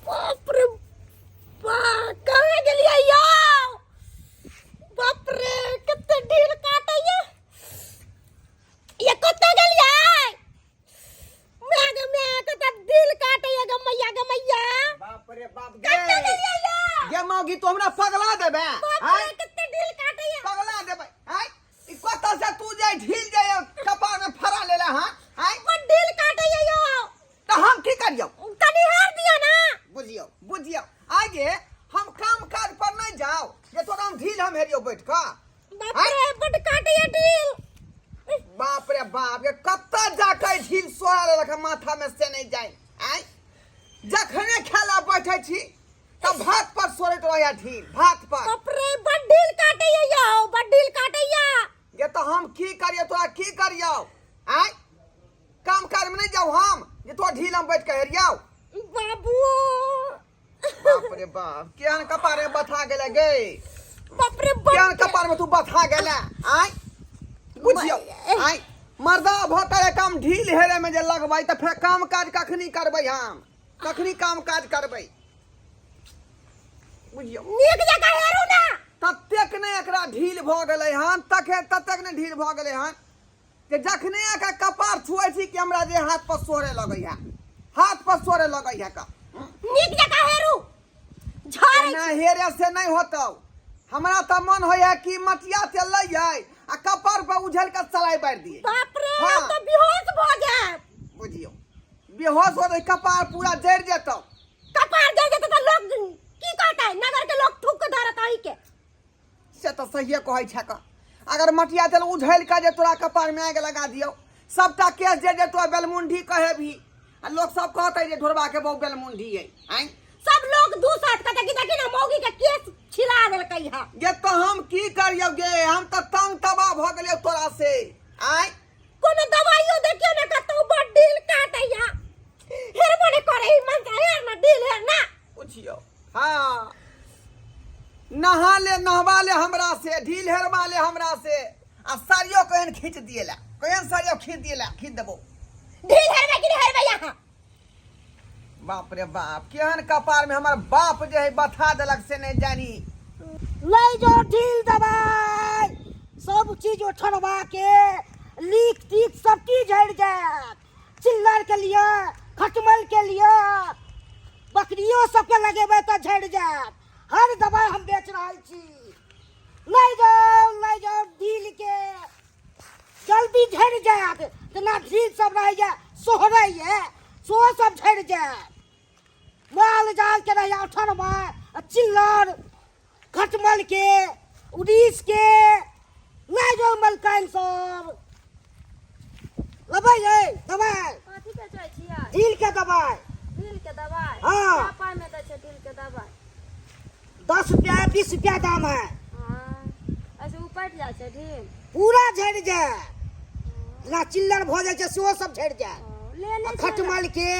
बाप रे बा, कहाँ गेलियै यौ? बाप रे, कते ढील काटैया। ये कतऽ गेलियै? माय गे माय, कते ढील काटैया गे मैया गे मैया। बाप रे बाप गे। कतऽ गेलियै यौ? गे मौगी, तू हमरा पगला देबे? बाप आँय? रे, कते ढील काटैया। पगला देबे आँय? ई कतऽ से तू जे ढील जाय कपार में फड़ा लेले हँ आँय? बड ढील काटैया यौ। तऽ हम की करियौ? कनि हेर दियौ ना। बुझियौ बुझियौ, आगे हम काम काज पर नहीं जाओ जे तोरा हम ढील हम हेरियौ बैठ कऽ। बाप रे, बड काटैया ढील। बाप रे बाप रे, कतऽ जाके ढील सोरा लेलक हँ माथा में से नहीं जाय आँय। जखने खेला बैठे छी तब भात पर सोरैत रहैया ढील भात पर। बाप रे, बड ढील काटैया यौ, बड ढील काटैया। ये तो हम की करियौ, तोरा की करियौ आँय? काम काज में नहीं जाओ हम जे तोरा ढील हम बैठ के हेरियौ। बाबू, बाप रे बाप, केहन कपारे बथा गेले गे। बाप रे केहन बाप, कपार में तू बथा गेले आँय? बुझियौ आँय, मर्दा भऽ के काम ढील हेरे में जे लगबै तऽ फेर काम काज कखनी करबै हम? कखनी काम काज करबै? बुझियौ, नीक जकाँ हेरू ना। ततेक ने एकरा ढील भऽ गेलै हन, तखे ततेक ने ढील भऽ गेलै हन जे जखने एकरा कपार छुए छी कि हमरा जे हाथ पर सोरे लगैया, हाथ पर सोरे लगैया का। नीक जकाँ हेरू, झाड़ै। एना हेरे से नहीं होतौ। हमरा तऽ मन होइया कि मटिया तेल लइयै आ कपार पर उझल के सलाई बारि दियै। बाप रे। हाँ। हम तऽ बेहोश भऽ जायब। बुझियौ, बेहोश हो जाइ, कपार पूरा जरि जेतौ। कपार जरि जेतै तऽ लोक की कहतै? नगर के लोक थूक के धरत अहीं के। से तऽ सहिए कहै छक। अगर मटिया तेल उझलि कऽ जे तोरा कपार में आगि लगा दियौ, सबटा केस जे जे तोरा बेलमुंडी कहेबही आ लोक सब कहतै जे ढोरबा के बहु बेलमुंडी अइ आँय। सब लोग दू साथ कहतै कि देखी ना, मौगी के केस छिला देलकै हँ। गे तऽ हम की करियौ गे? हम तऽ तंग तबाह भऽ गेलियौ तोरा से आँय। कोनो दवाइयो देखियौ ने कतौ, बड़ ढील काटैया, हेरबो नहि करै ई मन से। हेर ना ढील, हेर ना। पुछियौ, हाँ, नहा ले, नहवा ले हमरा से, ढील हेरवा ले हमरा से आ साड़ियो केहन खींच दिएला, केहन साड़ियो खींच दिएला, खींच देबो। ढील हेरबै कि नहि हेरबै अहाँ? बाप रे बाप, केहन कपार में हमर बाप जे है बथा देलक से नहीं जानी। लै जो ढील दबाई, सब चीज उठरवा के लीक तीक सब चीज झड़ जायत। चिल्लर के लिए, खटमल के लिए, बकरियो सबके लगेबै तऽ झड़ि जायत। हर दबाई हम बेच रहल छी। लै जाउ, लै जाउ ढील के, जल्दी झड़ि जायत। जेना ढील सब रहैया, सोहरैया, सेहो सब झड़ि जायत। माल जाल के रहैया उठरवा आ चिल्लर, खटमल के, उड़ीस के, लै जाउ मलकाइन सब। लेबै यै दबाई? कथी बेचै छियै? ढील के दबाई। ढील के दबाई? हाँ। क्या पाई में दै छै ढील के दबाई? 10 रुपया, 20 रुपया दाम है। हाँ, ऐसे उपटि जाइ छै ढील? पूरा झड़ि जाय, जेना चिल्लर भऽ जाइ छै सेहो सब झड़ि जाय। ओ, लेने आ छियै? खटमल के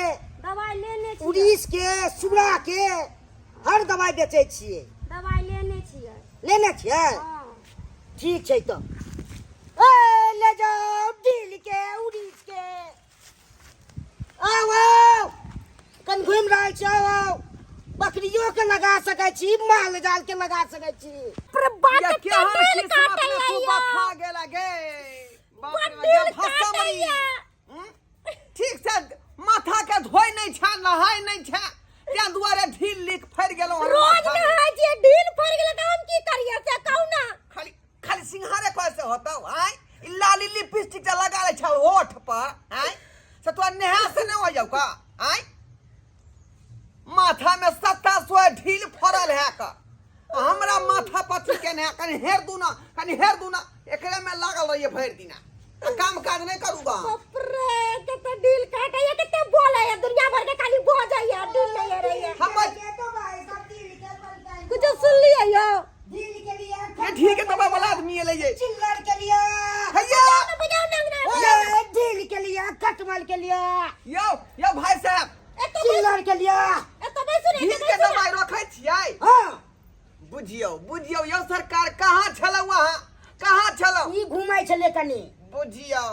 दबाई लेने छियै? उड़ीस के, सुरा के, हर दबाई बेचै छियै। दबाई लेने छियै। लेने छियै? हाँ। ठीक छै तऽ ए ले जाओ ढील के, उड़ीस के। आउ आउ, कन घुमि रहल छी, आउ आउ। बकरियो के लगा सकै छी, माल जाल के लगा सकै छी। पर बात ये कते केहन ढील किस्मत में काटैया तू यौ। बथा गेला गे। बाप रे बड बाप, गे ढील भसमरी। काटैया। हम्म? ठीक से माथा के धोइ नहीं छा, नहाय नहीं छा, तें दुआरे ढील लीक फड़ि गेलौ हन रोज माथा में। नहाय छियै, ढील फड़ि गेलै तऽ हम की करियै से कहू ना। खाली खाली सिंघारे कहे से होतौ आँय? ई लाली लिपस्टिक जे लगा लै छौ होठ पर आँय, से तोरा नेहा से नहि हो जाउ का आँय? माथा में सत्ता सोए ढील फड़ल है का। आ हमरा माथा पथी केने है, कनि हेर दू ना, कनि हेर दू ना, एकरे में लागल रहिए भरि दिना आ काम काज नहि करू गा। बाप रे, कते ढील काटैया, कते बोलैया, दुनिया भर के खाली बजैया, ढील नहीं हेरैया। हम कुछ सुन लियै यौ? ढील के लिए। ये ठीक है, दबाई वाला आदमी एलै ये। चिल्लर के लिए। हैया। बजाओ ना, बजाओ ना। ये ढील के लिए, खटमल के लिए। यौ यौ भाई साहब। एतऽ चिल्लर के लिए। एतऽ बैसू ने। ढील एतऽ के बैसू ने। दबाई रखै छियै? हाँ। बुझियौ बुझियौ यौ सरकार, कहाँ छलौ अहाँ, कहाँ छलौ? ई घुमै छलै कनी। बुझियौ,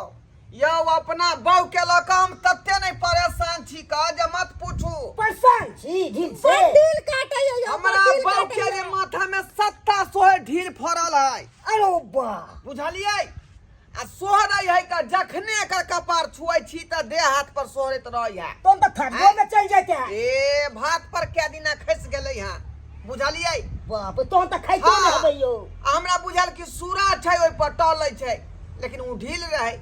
यौ अपना बहू के लऽ कऽ हम तते नहि परेशान छी कह जे मत पूछू। परेशान छी ढील से? बड़ ढील काटैया यौ, बड़ हमरा ढील बहू के काटैया। जे माथा में सत्ता सोहे ढील फड़ल है। अरे बा बुझलियै? आ सोहरै है का जखने एकर कपार छुअै छी तऽ देह हाथ पर सोहरैत रहै है। तहन तऽ थरियो में चलि जाइते है। ए भात पर कै दिना खसि गेलै हँ, बुझलियै? बाप रे, तहन तऽ खाइतो नहि हाँ। हेबै यौ। आ हमरा बुझायल कि सूरा छै ओहि पर टहलै छै, लेकिन ओ ढील रहै।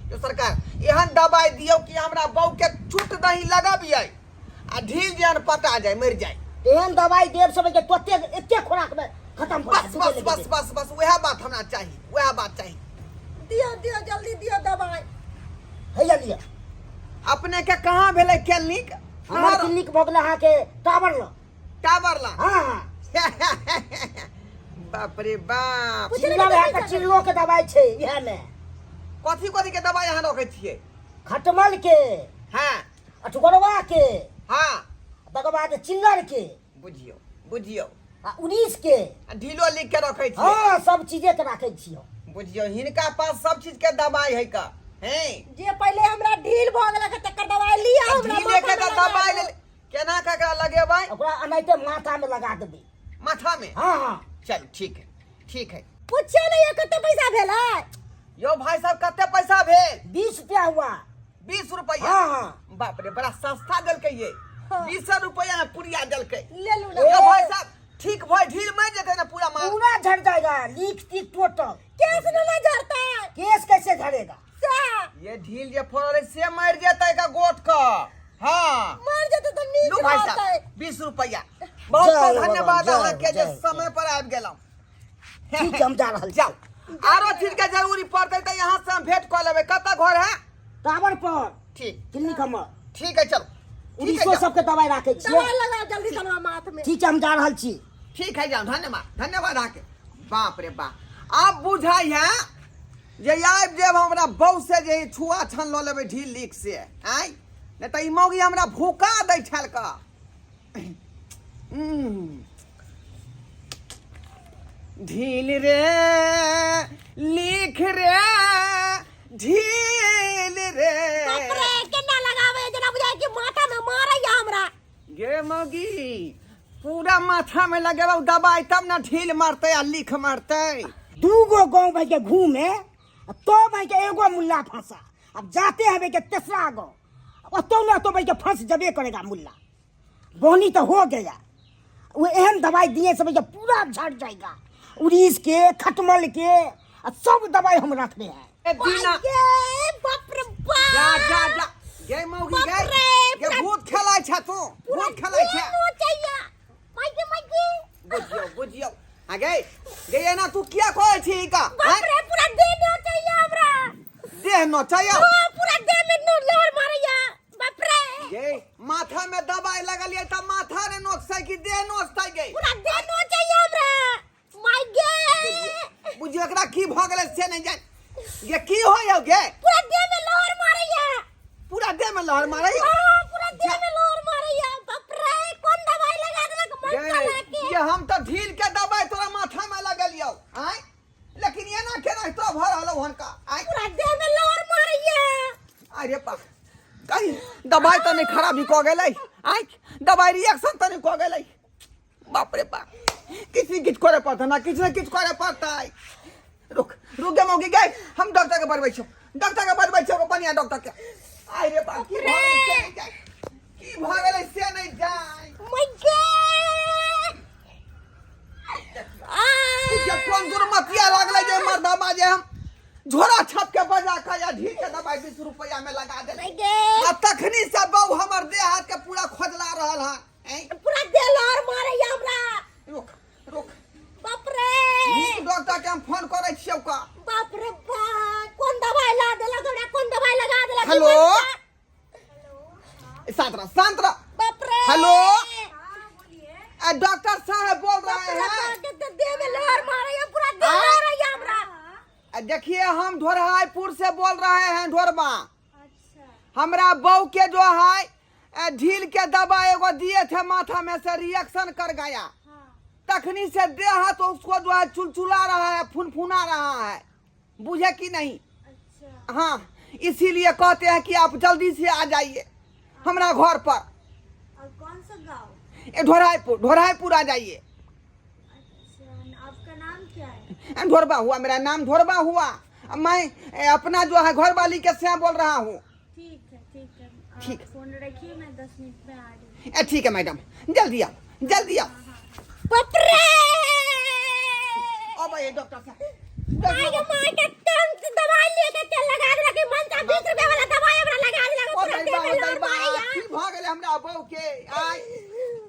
यो सरकार एहन दबाइ दियौ कि हमरा बहू के चुट दही लगबियै आ ढील जेहन पटा जाय मरि जाय। एहन दबाइ देब सब के तोते एते खोराक में खत्म भऽ बस जायत। बस बस बस बस वएह बात हमरा चाही, वएह बात चाही। दियौ दियौ जल्दी दियौ दबाइ। हैया लिअ। अपने के कहाँ भेलै क्लिनिक? हमर क्लिनिक भऽ गेलै अहाँके टावर लग। टावर लग? हाँ हाँ। बाप रे बाप। चिल्ला है तऽ चिल्लो के दबाइ छै इएह में। कथी कथी के दबाइ अहाँ रखै छियै? खटमल के। हाँ। अठगोरवा के। हाँ। तकर बाद चिल्लर के। बुझियौ बुझियौ। आ उड़ीस के। आ ढीलो लिख के रखै छियै? हाँ, सब चीजे के राखै छियै। बुझियौ हिनका पास सब चीज के दबाइ है का हैं? जे पहिले हमरा ढील भऽ गेलक तकर दबाइ लिअ हमरा ढीले के माथा में तऽ दबाइ लगा लेल केना ककरा लगेबै? ओकरा एनाहिते माथा में लगा देबै। माथा में? हाँ हाँ। चलू ठीक है ठीक है। पूछियो नहीं कते पैसा भेलै? यो भाई साहब कते पैसा भेल? 20 रुपया हुआ। 20 रुपया? हाँ हाँ। बाप रे बड़ा सस्ता देलकै ये। हाँ। 20 रुपया में पुड़िया देलकै। ले लू ना। यो भाई साहब ठीक भाई ढील मर जेतै ना पूरा माल? पूरा झड़ जाएगा, लीक तीक टोटल। केस न ना झड़ता। केस कैसे झड़ेगा? से ये ढील जे फड़ल है से मर जेतै का गोट का। हाँ। मर जेतै तऽ नीक लू भाई रहतै। साहब 20 रुपया। बहुत जय बहुत भगवान, धन्यवाद जय अहाँ के जे जय, समय पर आबि गेलहुँ। ठीक छै, हम जा रहल छी। जाउ। आरो चीज के जरूरी पड़तै तऽ यहाँ से हम भेंट कऽ लेबै। कतऽ घर है? टावर पर। ठीक। क्लिनिक हमर। ठीक है चलो। ठीक है, उड़ीसो जाउ। सबके दवाई राखै छियै। दवाई लगाओ जल्दी से हमरा माथ में। ठीक छै, हम जा रहल छी। ठीक है जाउ, धन्यवाद धन्यवाद अहाँके। बाप रे बाप, आब बुझाइ है जे आबि जायब हमरा बहू से जे छुआ छन लऽ लेबै ढील लीक से आँय, नहि तऽ ई मौगी हमरा भूका दै छल का। ढील रे लिख रे ढील रे। बाप रे केना लगावे जेना बुझाय कि माथा में मारैया हमरा। गे मौगी पूरा माथा में लगेबौ दबाई तब ना ढील मारतै आ लिख मारतै। दूगो गांव भाई के घूमे तो भाई के एगो मुल्ला फंसा, अब जाते हैं भाई के तीसरा गांव, ओतो ना तो भाई के फंस जबे करेगा मुल्ला। बोनी तो हो गया, वो एहन दवाई दिए सब के पूरा झड़ जाएगा। उड़ीस के खटमल के आ सब दवाई हम रखने हैं। ए दीना। ये बाप रे बाप। जा जा जा गे मौगी बाप गे। रे, गे पूरा भूत खेलाय छ तू, पूरा भूत खेलाय छ। देह नोचैया। माइके, माइके। बुझियौ बुझियौ। आ गे गे एना तू किया कहै छी का? बाप रे पूरा देह नोचैया हमरा। देह नोचैया? हां पूरा देह में नो लहर मारैया। बाप रे। गे माथा में दवाई लगलियै त माथा ने नोचतै कि देह नोचतै गे? पूरा देह नोचैया हमरा। माय गे। बुझियौ एकरा की भ गेलै से नहि जान। गे की होय गे? पूरा देह में लहर मारैया। पूरा देह में लहर मारैया? हां पूरा देह में लहर मारैया। बाप रे कोन दवाई लगा देलक मन गे, चला के। ये हम त ढील के दवाई तोरा माथा में लगलियौ आँय, लेकिन एना केना तोरा भऽ रहलौ हन का आँय? पूरा देह में लहर मारैया। अरे बाप कहीं दवाई तऽ नहि खराबी कऽ गेलै आँय, दवाई रिएक्शन तऽ नहि कऽ गेलै? बाप रे बाप किछु ने किछु करे पड़तै ना, किछु ने किछु करे पड़तै। रुक रुक गे मौगी गे, हम डॉक्टर के बजबै छियौ, डॉक्टर के बजबै छियौ, बढ़िया डॉक्टर के। आइ रे बाप की भऽ गेलै से नहि जाय, की भऽ गेलै से नहि जाय। माय गे। जे कोन दुर्मतिया लागलै जे मर्दबा जे हम झोरा छाप के बजा के या ढील के दवाई 20 रुपया में लगा देलै। माय गे। आ तखनी से बहू हमर देह हाथ के पूरा खोजला रहल हन। पूरा देह लहर मारैया हमरा। रुक रुक। बाप रे। नीक डॉक्टर के हम फोन करै छियौ का। बाप रे बाप कोन दवाई ला देलक हमरा, कोन दवाई लगा देलक? हेलो। शांत रह शांत रह। बाप रे। हेलो। हाँ बोलिए। डॉक्टर साहब बोल रहे हैं। देह में लहर मारैया पूरा देह हाँ? लहरैया हमरा। देखिए हम ढोरहाईपुर से बोल रहे हैं ढोरबा। अच्छा। हमरा बहू के जो है ढील के दवा एगो दिए थे माथा में से रिएक्शन कर गया। हाँ। तखनी से देह हाथ उसको जो है चुलचुला रहा है, फुनफुना रहा है, बुझे कि नहीं? अच्छा। हाँ इसीलिए कहते हैं कि आप जल्दी से आ जाइए हमरा घर पर। और कौन सा गांव? ए ढोराईपुर, ढोराईपुर आ जाइए। अच्छा, आपका नाम क्या है? ढोरबा हुआ, मेरा नाम ढोरबा हुआ। अब मैं अपना जो है घर वाली के से बोल रहा हूँ। ठीक है, ठीक है, आप ठीक। फोन रखिए, मैं 10 मिनट में आ रही हूँ। ठीक है मैडम, जल्दी आओ, जल्दी आओ। बाप रे! अब ये डॉक्टर साहब। माय गे माय के, तुम दवाई लेके के लगा देलक, मन का 20 रुपया वाला दवाई हमरा लगा देलक। ओ पूरा देह दैबा, में ओ लहर दैबा, मारैया। की भऽ गेलै हमरा बहू के आइ?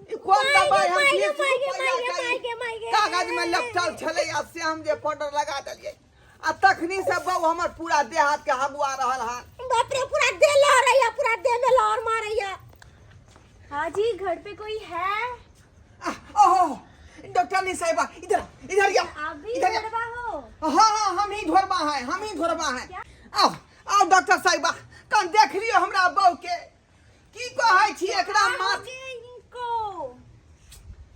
ई कोन माय गे, दवाई हम माय गे, 20 माय गे, रुपैआ माय गे, के माय गे, माय गे। कागज में लपटल छलै आ से हम जे पाउडर लगा देलियै आ तखनी से बहू हमर पूरा देह हाथ के हगुआ रहल हन। बाप रे, पूरा देह लहरैया, पूरा देह में लहर मारैया। हाँ जी, घर पे कोई है? आह, ओहो डॉक्टर नहीं साहिबा, इधर इधर आओ। आप भी इधर आओ। ढोरबा हो? हाँ हाँ, हम ही ढोरबा हैं, हम ही ढोरबा हैं। आओ आओ डॉक्टर साहिबा, कन देख लियो हमरा बहू के की कहै छी एकरा क्या हो माथ गया इनको?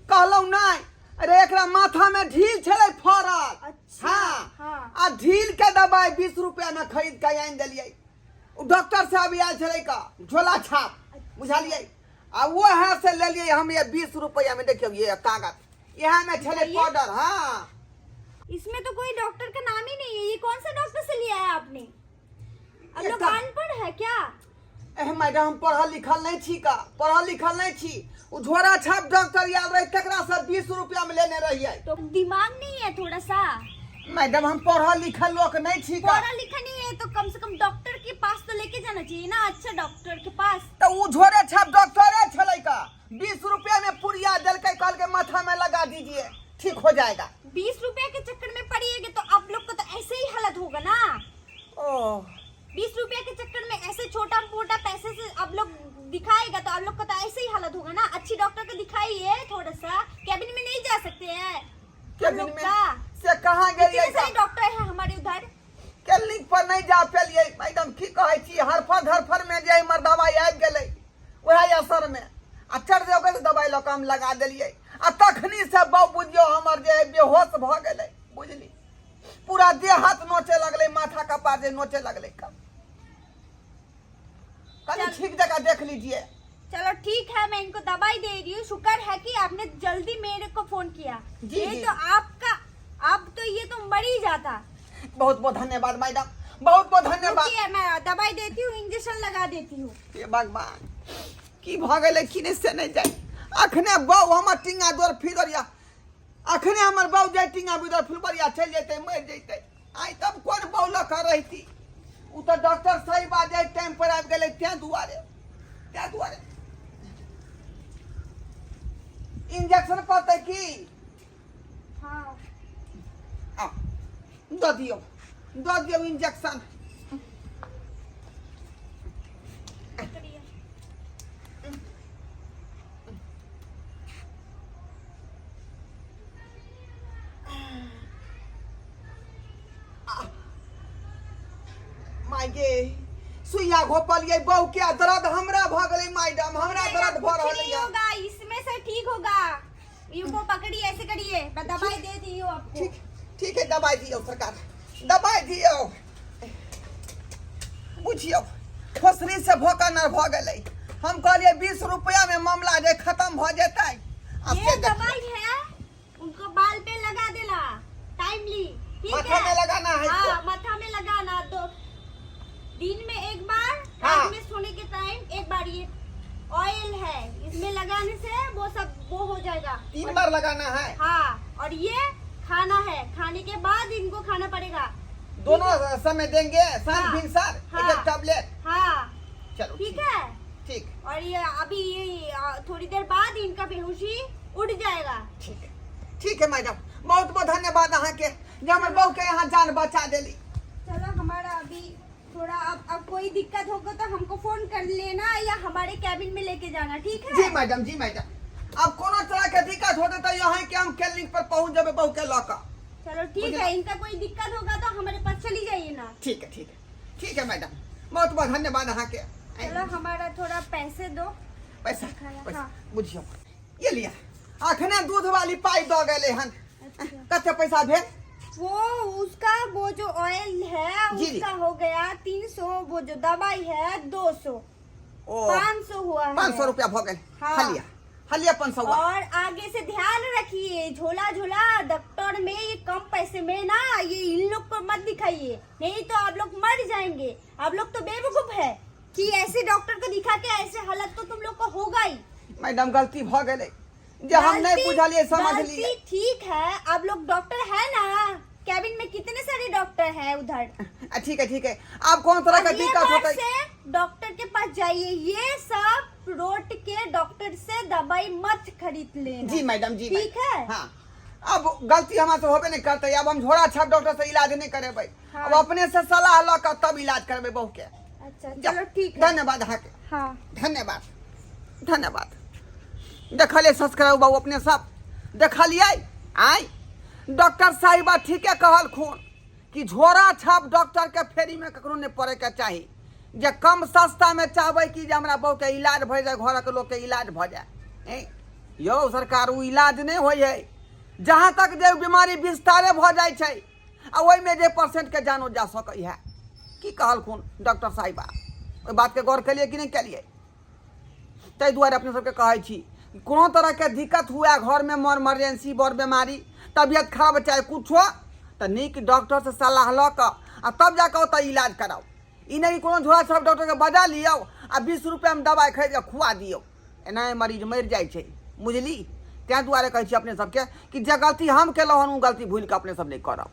कहलहुँ नहि, अरे एकरा माथा में ढील छलै फड़ल। अच्छा, हाँ, हाँ। आ ढील के दवाई 20 रुपया में खरीद के आनि देलियै। ओ डॉक्टर साहब आयल छलै का झोला छाप बुझलियै, आ वएह से लेलियै हम ये 20 रुपया में। देखियौ ये कागज, इएह में छलै बताइए। पाउडर। हाँ, इसमें तो कोई डॉक्टर का नाम ही नहीं है। ये कौन सा डॉक्टर से लिया है आपने? अब लोग अनपढ़ है क्या? एह मैडम, हम पढ़ल लिखल नहीं छी का, पढ़ल लिखल नहीं छी। ओ झोरा छाप डॉक्टर आयल रहे तकरा से 20 रुपया में लेने रहियै। तो दिमाग नहीं है थोड़ा सा? मैडम, हम पढ़ल लिखल लोग नहीं छी का। पढ़ा लिखा नहीं है तो कम से कम डॉक्टर के पास तो लेके जाना चाहिए ना, अच्छा डॉक्टर के पास। तऽ ओ झोरे छाप डॉक्टरे छलै का, 20 रुपया में पुड़िया देलकै, कहलकै माथा में लगा दीजिए, ठीक हो जाएगा। 20 रुपए के चक्कर में पड़िएगा तो आप लोग को तो ऐसे ही हालत होगा ना। ओ 20 रुपए के चक्कर में ऐसे छोटा मोटा पैसे से आप लोग दिखाएगा तो आप लोग को तो ऐसे ही हालत होगा ना। अच्छी डॉक्टर को दिखाइए, थोड़ा सा कैबिन में नहीं जा सकते हैं हम केबिन लोग में का? से कहाँ गेलियै? कितने सारे डॉक्टर हैं हमारे उधर। क्लिनिक पर नहीं जा पेलियै मैडम, की कहै छी, हरफर धरफर में जे हमर दवाई आबि गेलै वएह असर में आ चढ़ जे ओकर दवाई लऽ कऽ हम लगा देलियै आ तखनी से बौ बुझियौ हमर जे है बेहोश भऽ गेलै बुझली, पूरा देह हाथ नोचे लगलै, माथा कपार जे नोचे लगलै। कब कनी ठीक जगह देख लीजिए। चलो ठीक है, मैं इनको दवाई दे रही हूँ। शुक्र है कि आपने जल्दी मेरे को फोन किया। जी, ये जी। तो आपका, अब तो ये तो मर ही जाता। बहुत बहुत धन्यवाद मैडम, बहुत बहुत धन्यवाद। रुकिए, मैं दवाई देती हूँ, इंजेक्शन लगा देती हूँ। हे भगवान, की भऽ गेलै की नहि से नहि जाय। अखने बौ हमर टिंगा दौड़ फिदरिया, अखने हमर बौ जाय टिंगा बिदर फुलबरिया चलि जेतै, मरि जेतै। आइ तब कोन बौ लऽ कऽ रहिती? ओ तऽ डॉक्टर साहिब आ जाय टाइम पर आबि गेलै, तें दुआरे इंजेक्शन पड़तै की? हाँ। आ दऽ दियौ, दऽ दियौ इंजेक्शन। पकड़िए। माय गे, सुइया घोपलियै बहू के आ दर्द हमरा भऽ गेलै मैडम, हमरा नहीं, दर्द भऽ कुछ रहल नहीं यऽ। होगा, इसमें से ठीक होगा। इनको पकड़िए, ऐसे करिए, मैं दवाई दे दी हूँ आपको। ठीक ठीक है, दबाइ दियौ सरकार, दबाइ दियौ। बुझियौ फोसरी से भोकनर भऽ गेलै। हम कहलियै 20 रुपया में मामला जे खत्म भऽ जेतै आ ये से देखियौ। दवाई है, उनको बाल पे लगा देना टाइमली, ठीक माथा है? में लगाना है हाँ, इसको। माथा में लगाना तो दिन में एक बार, हाँ। रात में सोने के टाइम एक बार। ये ऑयल है, इसमें लगाने से वो सब वो हो जाएगा। 3 बार लगाना है। हाँ, और ये खाना है, खाने के बाद इनको खाना पड़ेगा। दोनों समय देंगे, साँझ हाँ। भिनसर हाँ। एक एक टैबलेट। हाँ। चलो। ठीक है। ठीक। और ये अभी ये थोड़ी देर बाद इनका बेहोशी उड़ जाएगा। ठीक है, ठीक है मैडम, बहुत बहुत धन्यवाद अहाँ के जे हमर बहू के यहाँ जान बचा देली। चलो, हमारा अभी थोड़ा अब कोई दिक्कत होगा तो हमको फोन कर लेना या हमारे कैबिन में लेके जाना, ठीक है? जी मैडम, जी मैडम, अब कोनो तरह के दिक्कत होते तो यहाँ के हम क्लिनिक पर पहुंच जेबै बहू के लऽ कऽ। चलो ठीक है, इनका कोई दिक्कत होगा तो हमारे पास चली जाइए ना। ठीक है, ठीक है, ठीक है मैडम, बहुत बहुत धन्यवाद अहाँ के। चलो, हमारा थोड़ा पैसे दो। पैसा? खाया, पैसा। हाँ। बुझियौ ये लिया, अखने दूध वाली पाइ दऽ गेलै हन। अच्छा। कते पैसा भेल? वो उसका वो जो ऑयल है जी, जी। उसका हो गया 300, वो जो दवाई है 200। ओ 500 हुआ है। 500 रुपया भऽ गेल। हाँ। हलिया हलिया 500। और आगे से ध्यान रखिए, झोला झोला डॉक्टर में ये कम पैसे में ना ये इन लोग को मत दिखाइए, नहीं तो आप लोग मर जाएंगे। आप लोग तो बेवकूफ है कि ऐसे डॉक्टर को दिखा के ऐसे हालत तो तुम लोग को होगा ही। मैडम, गलती भऽ गेलै जे हम नहीं बुझलियै समझलियै। गलती ठीक है, आप लोग डॉक्टर है ना, कैबिन में कितने सारे डॉक्टर है उधर। ठीक है, ठीक है, आब कोन तरह के अगले दिक्कत बार होतै से डॉक्टर के पास जाइए, ये सब रोड के डॉक्टर से दवाई मत खरीद लेना। जी मैडम जी। ठीक मैडम। है। हाँ, अब गलती हमरा से होबे नहीं करतै। अब हम झोरा छाप डॉक्टर से इलाज नहीं करेबै। हाँ। अब अपने से सलाह लऽ कऽ तब इलाज करबै बहू के। अच्छा। जा, चलो ठीक है। धन्यवाद अहाँके। हाँ। धन्यवाद, धन्यवाद। देखलियै सब्सक्राइब बाबू, अपने सब देखलियै आय, डॉक्टर साहिबा ठीके कहलखुन कि झोरा छाप डॉक्टर के फेरी में ककरो नहीं पड़े के चाही। जे कम सस्ता में चाहबै कि जे हमरा बहू के इलाज भऽ जाए, घरक लोक के इलाज भऽ जाए, ए यौ सरकार, ओ इलाज नहि होइ है। जहाँ तक जे बीमारी विस्तारे भऽ जाइ छै आ ओहिमे जे पेशेंट के जानो जा सकै है। की कहलखुन डॉक्टर साहिबा, ओहि बातके गौर केलियै कि नहि केलियै? ताहि दुआरे अपने सबके कहै छी, कोनो तरहके दिक्कत हुए घरमे, मर इमरजेंसी, बड़ बीमारी, तबियत खराब, चाहे कुछो, तऽ नीक डॉक्टरसँ सलाह लऽ कऽ आ तब जाकऽ ओतऽ इलाज कराउ। ई नहि कि कोनो झोला छाप डॉक्टरके बजा लियौ आ 20 रुपैआमे दबाइ खरीद कऽ खुआ दियौ। एनाहे मरीज मरि जाइ छै, बुझली? ताहि दुआरे कहै छी अपने सबके कि जे गलती हम केलहुँ हन, ओ गलती भूलि कऽ अपने सब नहि करब।